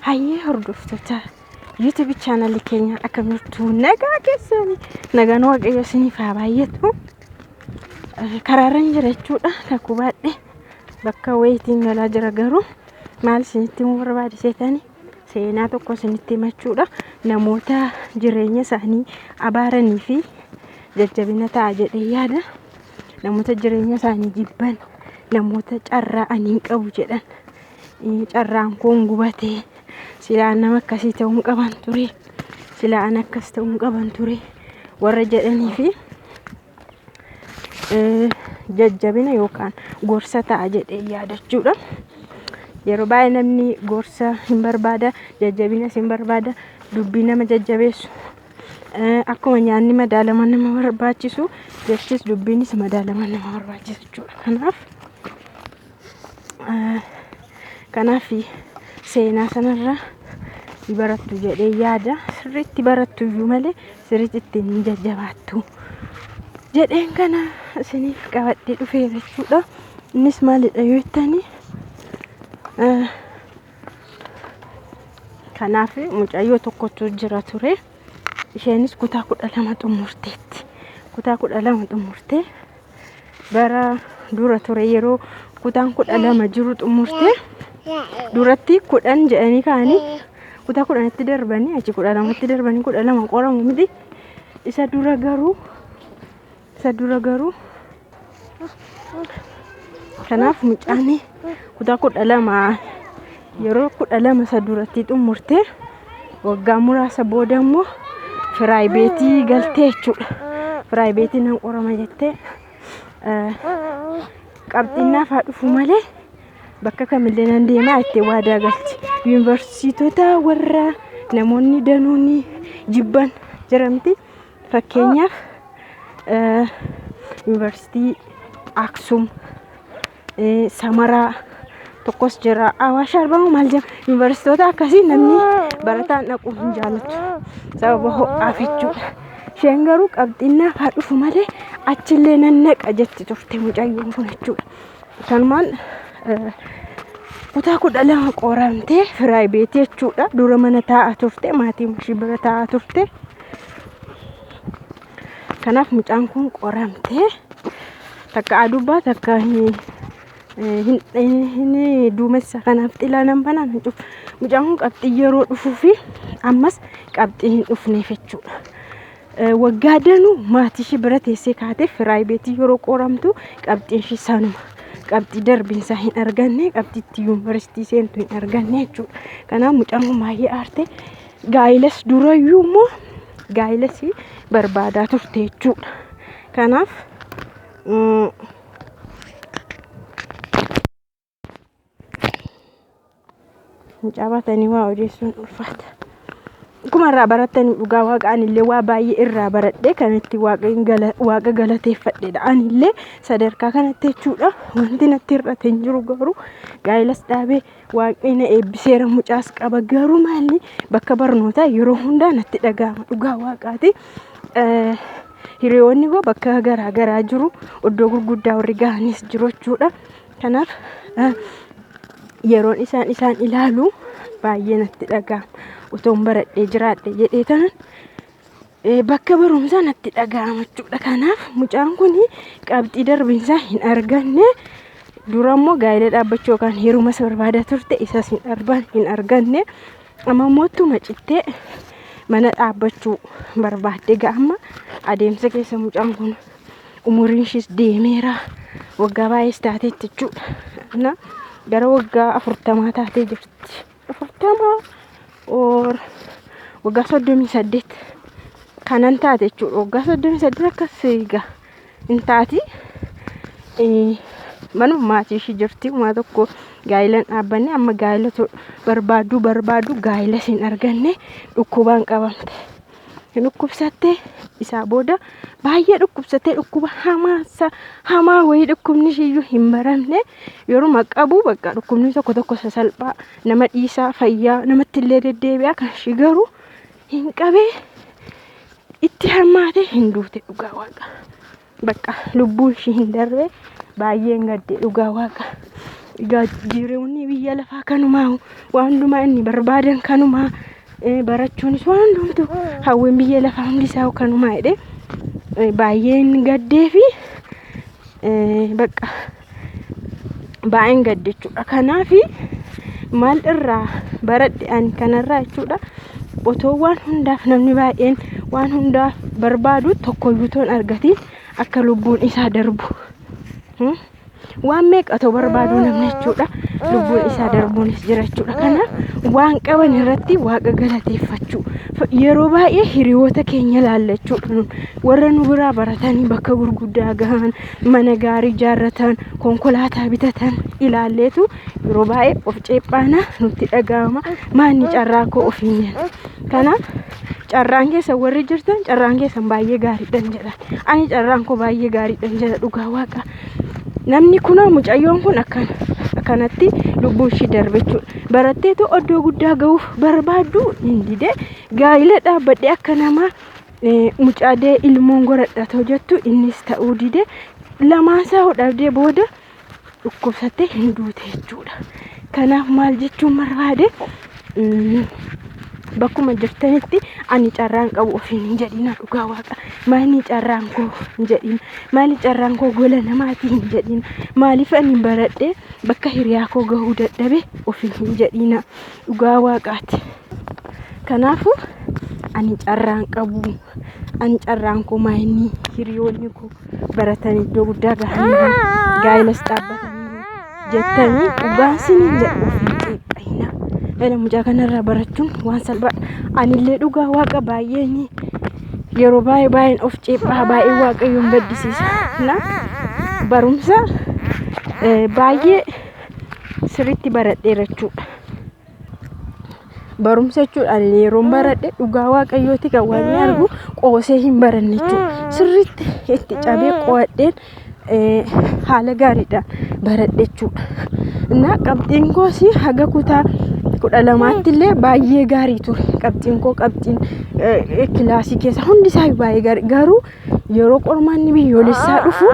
Hayyee hordoftoota YouTube chaanalii keenya akkam jirtu nagaa keessanii nagaan waaqayyo isiniif haa baay'atu. Karaarran jira jechuudha kakuu baadhe bakka wayiitiin galaa jira garuu maal isinitti himuu barbaade seetanii seenaa tokko isinitti himachuudha. Namoota jireenya isaanii abaaranii fi jajjabina ta'a jedhee yaada. Namoota jireenya isaanii jibban, namoota carraa ani hin qabu jedhan, carraan koon gubate, silaa nama akkasii ta'uu hin qaban ture, silaa an akkas ta'uu hin qaban ture warra jedhanii fi jajjabina yookaan gorsa ta'a jedhee yaadachuudha. Yeroo baay'ee namni gorsa hin barbaada, jajjabinas hin barbaada, dubbii nama jajjabeessu. Akkuma nyaanni madaalamaan nama barbaachisu, jechis dubbiinis madaalamaan nama barbaachisa jechuudha. Kanaaf kanaaf seenaa sanarra barattu jedhee yaada. Sirriitti barattu iyyuu malee sirriitti ittiin hin jajjabaattu jedheen kana isiniif qabadhee dhufeera jechuudha. Innis maalidha yoo jettanii kanaaf mucayyoo tokkotu jira ture. Isheenis kutaa 12 xumurteetti. Kutaa 12 xumurtee bara dura ture yeroo kutaan 12 jiru xumurtee duratti 10 jedhanii ka'anii kutaa 10tti darbanii achi 12tti darbanii 12 qoramu miti. Isa dura garuu isa dura garuu kanaaf mucaan kutaa 12 yeroo 12 isa duratti xumurtee waggaa muraasa booda immoo firaayibeetii galtee jechuudha. Firaayibeetii nan qorama jettee qabxiin naaf haa dhufu malee bakka kamillee nan deemaa jettee waadaa galti. Yuunivarsiitota warra namoonni danuun jibban jira miti. Fakkeenyaaf yuunivarsiitii Aksum, Samaraa tokkos jira. Awaash Arbaa moo maal jedhama? Yuunivarsiitota akkasii namni barataan dhaquu hin jaalatu. Sababa ho'aaf jechuudha. Isheen garuu qabxiin naaf haa dhufu malee achillee nan naqa jetti turte mucayyoon kun jechuudha. Kanumaan kutaa 12 qoramtee firaayibeetii jechuudha. Dura mana taa'aa turte maatii ishii bira taa'aa turte. Kanaaf mucaan kun qoramtee takka adubbaa takka hin duumessa kanaaf xilaa nan banaa nan cufa. Mucaan kun qabxii yeroo dhufuu fi ammas qabxii hin dhufneef jechuudha. Waggaa danuu maatii ishee bira teessee kaatee firaayibeetii yeroo qoramtu qabxiin ishee sanuma. Qabxii darbiinsaa hin arganne qabxii itti yuunivarsiitii seentu hin arganne jechuudha. Kanaaf mucaan kun baay'ee aarte. Gaa'ilas durayyuu immoo gaa'ilas barbaadaa turte jechuudha. Kanaaf mucaa baatanii waa odeessuun ulfaata. Akkuma irraa barattanii dhugaa waaqa anillee waa baay'ee irraa baradhee kan itti waaqa galateeffadhedha. Anillee sadarkaa kanatti jechuudha wanti natti hir'ate hin jiru garuu gaa'ilas dhaabee Waaqni na eebbiseera mucaas qaba garuu maalli bakka barnootaa yeroo hundaa natti dhaga'ama dhugaa waaqaati. Hiriyoonni koo bakka garaa garaa jiru iddoo gurguddaa warri gahanis jiru jechuudha. Kanaaf yeroon isaan isaan ilaalu baay'ee natti dhaga'ama. Otoon baradhee jiraadhe jedhee tanan bakka barumsaa natti dhaga'ama jechuudha. Kanaaf mucaan kun qabxii darbinsaa hin arganne dura immoo gaa'ela dhaabbachuu yookaan heerumas barbaadaa turte isas hin arban hin arganne amma immoo ittuma cittee mana dhaabbachuu barbaadde egaa amma adeemsa keessa mucaan kun umuriin ishiis deemeera waggaa baay'ees taateetti jechuudha. Na gara waggaa 40 taatee jirti. 40 or waggaa 38 kanan taate jechuudha. Waggaa 38 akkas egaa hin taati. Manuma maatii ishii jirti. Uumaa tokko gaa'ela hin dhaabbanne amma gaa'ela barbaaduu barbaadu gaa'elas hin arganne dhukkubaan qabamte. Hin dhukkubsatte isaa booda baay'ee dhukkubsattee dhukkuba hamaa hamaa wayii dhukkubni ishiiyyuu hin baramne yeruma qabu bakka dhukkubni tokko tokko sasalphaa nama dhiisaa fayyaa namatti illee deddeebi'a kan ishii garuu hin qabee itti hammaate hin duute dhugaa waaqa. Bakka lubbuun ishii hin darbe baay'een gadde dhugaa waaqa. Egaa jireenyi biyya lafaa kanumaa, waan hundumaa inni barbaadan kanumaa, barachuunis waan hundumtu hawwiin biyya lafaa hundi isaa kanumaa jedhee baay'een gaddee fi bakka baay'een gadde jechuudha. Kanaaf maal irraa baradhe ani kanarraa jechuudha. Otoo waan hundaaf namni baay'een waan hundaaf barbaadu tokkoyyuu otoo hin argatiin akka lubbuun isaa darbu. Waan meeqa otoo barbaadu namni jechuudha. Lubbuun isaa darbuunis jira jechuudha. Kanaaf waan qaban irratti Waaqa galateeffachuu. Yeroo baay'ee hiriyoota keenya ilaalla jechuudha. Warra nu biraa baratanii bakka gurguddaa gahan, mana gaarii ijaarratan, konkolaataa bitatan ilaalleetu yeroo baay'ee of ceephaana, nutti dhaga'ama. Maanni carraa koo ofiin jenna. Kanaaf carraan keessa warri jirtan, carraan keessan baay'ee gaariidhan jedha. Ani carraan koo baay'ee gaariidhan jedha, dhugaa Waaqa. Namni kunoo mucayyoon kun akkanatti lubbuun ishii darbe jechuudha. Baratteetu iddoo guddaa gahuuf barbaaddu hin dide. Gaa'ila dhaabbadhee akka nama mucaadee ilmoon godhadha ta'u jettu innis ta'uu dide. Lamaan isaa dhabdee booda dhukkubsattee hin duute jechuudha. Kanaaf maal jechuun barbaade, bakkuma jirtanitti ani carraan qabu ofiin hin jedhina, dhugaa Waaqa. Maali carraan koo hin jedhina. Maali carraan koo gola namaatii hin jedhina. Maaliif ani baradhee bakka hiriyaa koo gahuu dadhabe ofiin hin jedhina, dhugaa Waaqaati. Kanaafuu ani carraan qabu, ani carraan koo maayinni hiriyoonni koo baratanii iddoo guddaa gahaniiru, gaa'ilas dhaabbataniiru jettanii dhugaan siniin jedhu ofiin ceepha'ina. Ela mucaa kanarraa barachuun waan salphaadha. Anillee dhugaa Waaqa baay'een yeroo baay'ee baay'een of ceephaa, baay'ee Waaqayyoon gaddisiisa. Na barumsa baay'ee sirriitti baradheera jechuudha. Barumsa jechuudha ani yeroon baradhe, dhugaa Waaqayyooti, kan Waaqni argu, qoosee hin baranne jechuudha. Sirriitti itti cabee qo'adheen haala gaariidhaan baradhe jechuudha. Innaa qabxiin koos haga kutaa 12tti illee baay'ee gaarii ture. Qabxiin koo, qabxiin kilaasii keessa hundi isaa baay'ee gaarii. Garuu yeroo qormaanni biyyoolessaa dhufu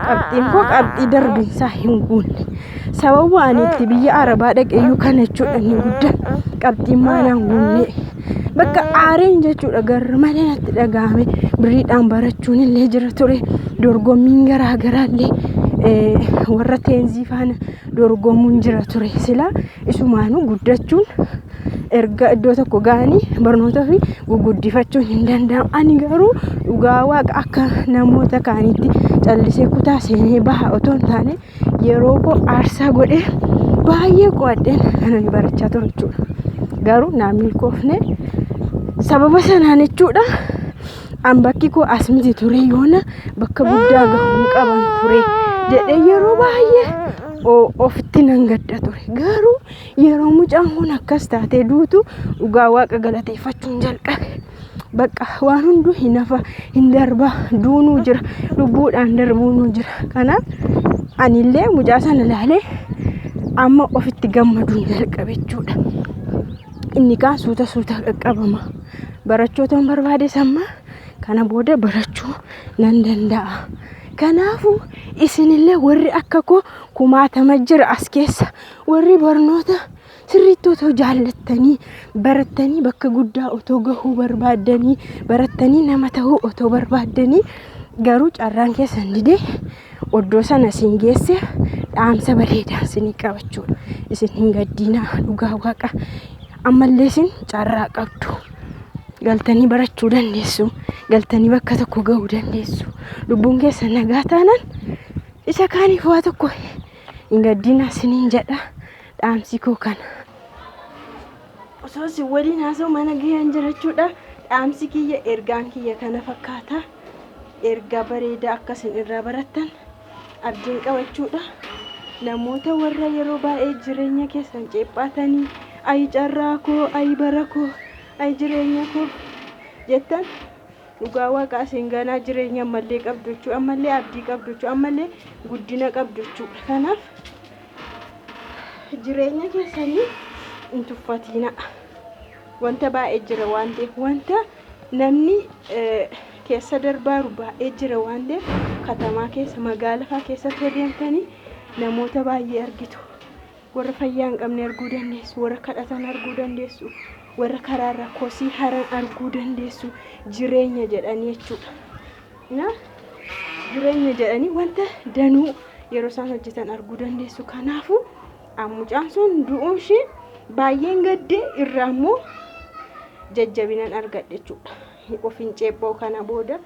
qabxiin koo qabxii darbinsaa hin guunne. Sababa ani itti biyya Arabaa dhaqeeyyuu kana jechuudha inni guddaan, qabxiin maanaan guunne. Bakka aareen jechuudha garra malee natti dhaga'ame. Birriidhaan barachuun illee jira ture. Dorgommiin garaa garaa illee warra teenzii faana dorgomuun jira ture. Silaa isumaanuu guddachuun erga iddoo tokko ga'anii barnoota ofii guguddifachuun hin danda'amu. Ani garuu dhugaa Waaqa akka namoota kaaniitti callisee kutaa seenee baha otoo hin taane, yeroo koo aarsaa godhee baay'ee qo'adheen kan ani barachaa ture jechuudha. Garuu naa milkoofne sababa sanaan jechuudha. An bakki koo as miti ture, yoona bakka guddaa gahuun qaban ture jedhee yeroo baay'ee ofitti nan gadda ture. Garuu yeroo mucaan kun akkas taatee duutu dhugaa Waaqa galateeffachuun jalqabe. Bakka waan hunduu hin hafa, hin darba, duunuu jira, lubbuudhaan darbuunuu jira. Kanaaf anillee mucaa sana ilaalee amma ofitti gammaduun jalqabe jechuudha. Inni kaan suuta suuta qaqqabama. Barachoota barbaade samma kana booda barachuu nan danda'a. Kanaafuu isinillee warri akka koo kumaatama jira as keessa, warri barnoota sirriitti otoo jaallattanii barattanii bakka guddaa otoo gahuu barbaaddanii, barattanii nama ta'uu otoo barbaaddanii, garuu carraan keessan didee oddoo sana isin geesse, dhaamsa bareedaa isinii qabachuudha. Isin hin gaddiinaa, dhugaa Waaqa. Ammallee isin carraa qabdu. Galtanii barachuu dandeessu. Galtanii bakka tokko gahuu dandeessu. Lubbuun keessan nagaa taanaan isa kaaniif waa tokko hin gaddiinaa isiniin jedha. Dhaamsi koo kana. Osoo isin waliin haasa'u mana gaheen jira jechuudha. Dhaamsi kiyya, ergaan kiyya kana fakkaata. Ergaa bareedaa akkasin irraa barattan abdiin qabachuudha. Namoota warra yeroo baay'ee jireenya keessan ceephaatanii, ayi carraa koo, ayi bara koo, ayi jireenya koo jettan, dhugaa Waaqaa isin ganaa jireenya ammallee qabdu jechuudha. Ammallee abdii qabdu jechuudha. Ammallee guddina qabdu jechuudha. Kanaaf jireenya keessanii hin tuffatiina. Wanta baay'ee jira waan ta'eef, wanta namni keessa darbaaru baay'ee jira waan ta'eef, katamaa keessa, magaalaa fa'aa keessatti deemtanii namoota baay'ee argitu. Warra fayyaa hin qabne arguu dandeessu. Warra kadhatan arguu dandeessu. Warra karaarra kosii haran arguu dandeessu. Jireenya jedhanii jechuudha. Na jireenya jedhanii wanta danuu yeroo isaan hojjetan arguu dandeessu. Kanaafuu mucaan sun du'uun ishee baay'een gaddee irraa immoo jajjabinan argadhe jechuudha. Of hin ceephoo kana booda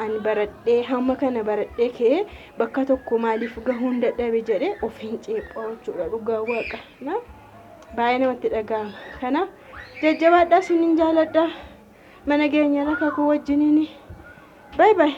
ani baradhee hamma kana baradhee ka'ee bakka tokko maaliif gahuun dadhabe jedhee of hin ceephoo jechuudha, dhugaa waaqa. Na baay'ee namatti dhaga'ama. Kanaaf jajjabaadhaa, isinin jaaladha. Mana keenya kakuu wajjiniini. Bye bye.